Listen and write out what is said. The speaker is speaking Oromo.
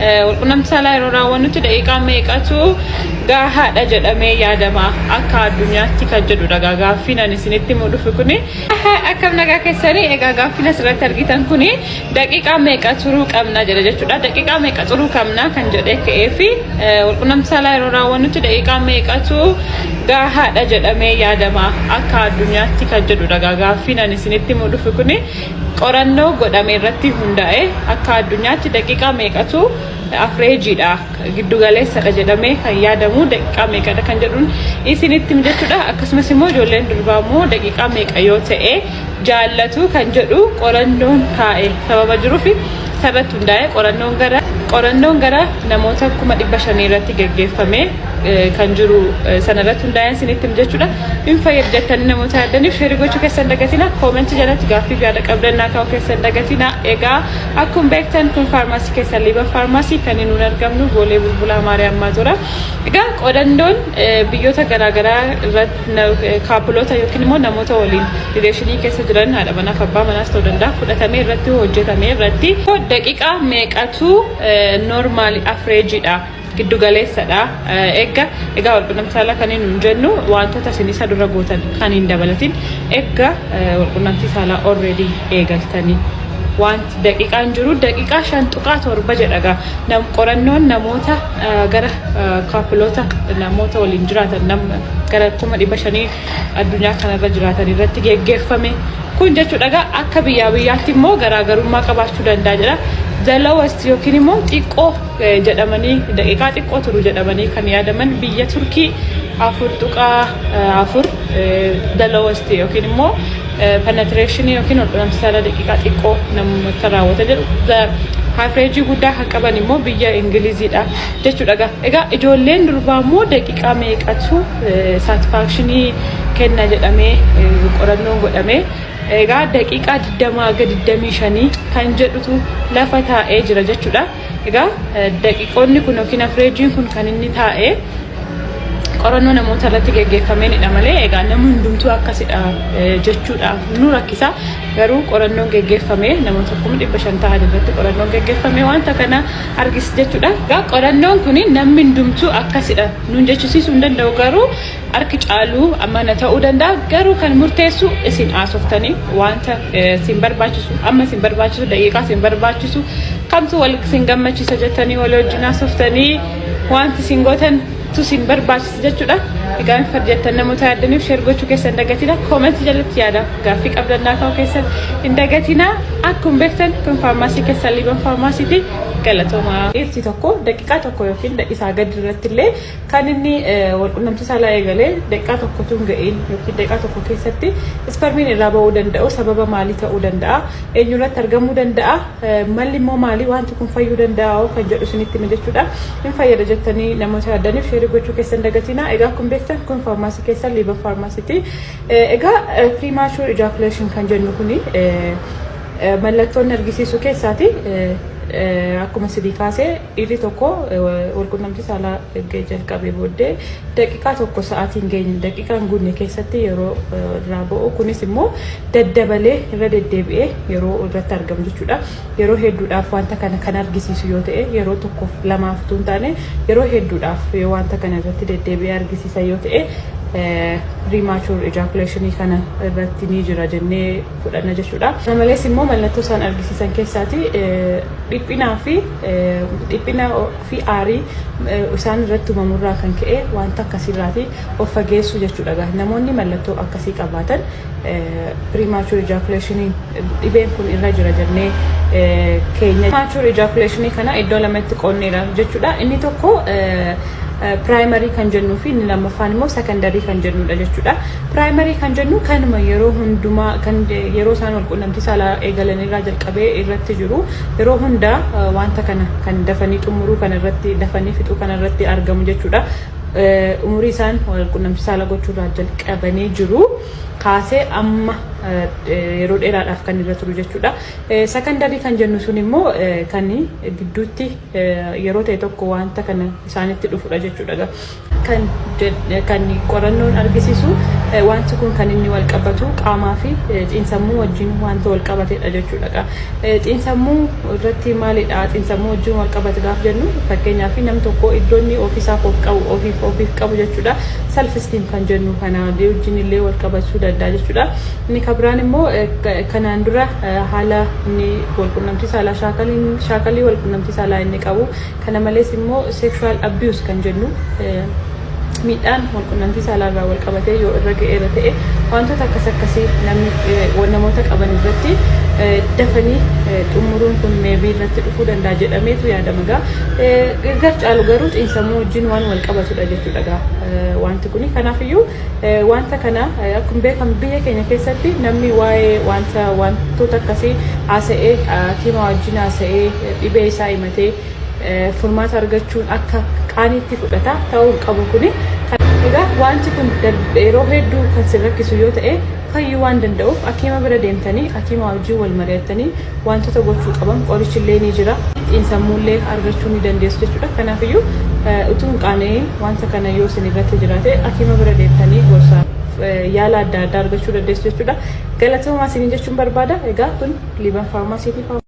Walqunnamtii saalaa yeroo raawwannutti daqiiqaa meeqatu gahaadha jedhamee yaadama akka addunyaatti kan jedhudha gaaffiin ani isinitti himuu dhufe kuni. Akkam nagaa keessanii? Egaa gaaffiin asirratti argitan kuni daqiiqaa meeqa turuu qabna jedha jechuudha. Daqiiqaa meeqa turuu qabna kan jedhee ka'ee fi walqunnamtii saalaa yeroo raawwannutti daqiiqaa meeqatu gahaadha jedhamee yaadama akka addunyaatti kan jedhudha gaaffiin ani isinitti himuu dhufe kuni. Qorannoo godhame irratti hundaa'e akka addunyaatti daqiiqaa meeqatu averageiidha, giddugaleessadha jedhamee kan yaadamu daqiiqaa meeqadha kan jedhuun isinitti himu jechuudha. Akkasumas immoo ijoolleen durbaa immoo daqiiqaa meeqa yoo ta'e jaallatu kan jedhu qorannoon taa'e sababa jiruuf sarratti hundaa'e qorannoon gara namoota 500,000 irratti geggeeffame kan jiru sanarratti hundaa'e isinitti himu jechuudha. Hin fayyadu jettanii namoota yaaddaniif share gochuu keessan dagatina. Comment jalatti gaaffii fi yaada qabdan naa kaa'uu keessan dagatina. Egaa akkuma beektan kun faarmaasii keessan Liiba Faarmaasii kan nuun argamnu Boolee Bulbulaa Maariyaam Maazoraa. Egaa qorannoon biyyoota garaagaraa irratti coupleoota yookiin immoo namoota waliin relation keessa jiran, haadha manaaf abbaa manaas ta'uu danda'a, fudhatamee irratti hojjetamee irratti daqiiqaa meeqatu normal averageiidha, giddugaleessadha. Egaa walqunnamtii saalaa kan hin jennu wantoota isin isa dura gootan kan hin dabalatin, egaa walqunnamtii saalaa already eegaltanii wanti daqiiqaan jiru daqiiqaa 5.7 jedha. Qorannoon namoota gara coupleoota namoota waliin jiraatan gara 500,000 addunyaa kanarra jiraatan irratti geggeeffame kun jechuudha. Akka biyyaa biyyaatti immoo garaagarummaa qabaachuu danda'a jedha. The lowest yookiin immoo xiqqoo jedhamanii, daqiiqaa xiqqoo turu jedhamanii kan yaadaman biyya Turkii 4.4 the lowest yookiin immoo penetration yookiin walqunnamtii saalaa daqiiqaa xiqqoo namoota raawwata jedhu. Average guddaa kan qaban immoo biyya Ingiliziidha jechuudha. Egaa ijoolleen durbaa immoo daqiiqaa meeqatu satisfaction kenna jedhamee qorannoon godhame, egaa daqiiqaa 20 haga 25 kan jedhutu lafa taa'ee jira jechuudha. Egaa daqiiqoonni kun yookiin averageiin kun kan inni taa'ee qorannoo namoota irratti geggeeffameenidha malee egaa nama hundumtuu akkasidha jechuudhaaf nu rakkisa. Garuu qorannoon geggeeffame namoota 500,000 ta'an irratti qorannoon geggeeffame wanta kana argisa jechuudha. Egaa qorannoon kun namni hundumtuu akkasidha nuun jechisiisuu hin danda'u, garuu harki caaluu amana ta'uu danda'a. Garuu kan murteessu isin haasoftanii wanta isin barbaachisu, amma isin barbaachisu, daqiiqaa isin barbaachisu kamtu wal isin gammachiisa jettanii wal wajjin haasoftanii wanti isin gootan tu isin barbaachisa jechuudha. Egaa hin jettan namoota yaaddaniif share gochuu keessan dagatina. Comment jalatti yaada gaaffii qabdan naa kaa'uu keessan hin dagatina. Akkuma beektan kun faarmaasii keessan Liiban Faarmaasiiti. Galatoomaa. Dhiirti tokko daqiiqaa tokko yookiin isaa gadi irratti illee kan inni walqunnamtii saalaa eegalee daqiiqaa tokkotu hin ga'iin yookiin daqiiqaa tokko keessatti spermiin irraa ba'uu danda'u sababa maalii ta'uu danda'a? Eenyurratti argamuu danda'a? Malli immoo maalii? Wanti kun fayyuu danda'a kan jedhu isinitti hima jechuudha. Hin fayyada jettanii namoota yaaddaniif share gochuu keessan dagatina. Egaa akkuma beektan kun faarmaasii keessan Liiban Faarmaasiiti. Egaa premature ejaculation kan jennu kuni mallattoon argisiisu keessaati akkuma sidii kaasee dhiirri tokko walqunnamtii saalaa jalqabee booddee daqiiqaa tokko, sa'aatiin geenye, daqiiqaa hin guunne keessatti yeroo irraa ba'u, kunis immoo daddabalee irra deddeebi'ee yeroo irratti argamu jechuudha. Yeroo hedduudhaaf wanta kana kan argisiisu yoo ta'e, yeroo tokkoof lamaaf utuu hin taane yeroo hedduudhaaf yoo wanta kana irratti deddeebi'ee argisiisa yoo ta'e, premature ejaculation kana irratti ni jira jennee fudhanna jechuudha. Kana malees immoo mallattoo isaan argisiisan keessaati dhiphinaa fi aarii isaan irratti uumamurraa kan ka'e wanta akkasiirraati of fageessu jechuudha. Namoonni mallattoo akkasii qabaatan premature ejaculation dhibeen kun irra jira jennee keenya. Premature ejaculation kana iddoo lamatti qoonneera jechuudha. Inni tokko primary kan jennuu fi inni lammaffaan immoo secondary kan jennudha jechuudha. Primary kan jennu kanuma yeroo hundumaa kan yeroo isaan wal quunnamtii saalaa eegalan irraa jalqabee irratti jiru, yeroo hundaa wanta kana kan dafanii xumuruu kana irratti, dafanii fixuu kana irratti argamu jechuudha. Umurii isaan wal quunnamtii saalaa gochuurraa jalqabanii jiru. Kaasee amma yeroo dheeraadhaaf kan irra turu jechuudha. Secondary kan jennu sun immoo kan gidduutti yeroo ta'e tokko wanta kana isaanitti dhufudha jechuudha. Kan qorannoon argisiisu, wanti kun kan inni wal qabatu qaamaa fi xiinsammuu wajjin wanta wal qabatedha jechuudha. Xiinsammuu irratti maalidha? Xiinsammuu wajjin wal qabate gaaf jennu, fakkeenyaaf nam tokko iddoo inni ofiisaaf of qabu, ofiif qabu jechuudha. Self esteem kan jennu kana wajjin illee wal qabachuu danda'a jechuudha. Inni kan biraan immoo kanaan dura haala inni walqunnamtii saalaa shaakalii walqunnamtii saalaa inni qabu, kana malees immoo sexual abuse kan jennu, miidhaan walqunnamtii saalaa irraa wal qabatee yoo irra ga'eera ta'e, wantoota akkas akkasii namni namoota qaban irratti dafanii xumuruun kun maybe irratti dhufuu danda'a jedhameetu yaadama gaa. Gar caalu garuu xiinsammuu wajjin waan wal qabatudha jechuudha gaa wanti kuni. Kanaafiyyuu wanta kana akkuma beekamu biyya keenya keessatti namni waa'ee wantoota akkasii haasa'ee, hakiima wajjin haasa'ee, dhibee isaa himatee furmaata argachuun akka qaaniitti fudhata. Ta'uu hin qabu kuni. Egaa wanti kun yeroo hedduu kan sin rakkisu yoo ta'e, fayyuu waan danda'uuf hakiima bira deemtanii, hakiima wajjin wal mari'attanii, wantoota gochuu qaban, qorichillee ni jira, xiinsammuullee argachuu ni dandeessu jechuudha. Kanaafiyyuu utuu hin qaana'in wanta kana yoo isin irratti jiraate, hakiima bira deemtanii gorsa yaala adda addaa argachuu dandeessu jechuudha. Galatoomaa isiniin jechuun barbaada. Egaa kun Liiban Faarmaasiitii.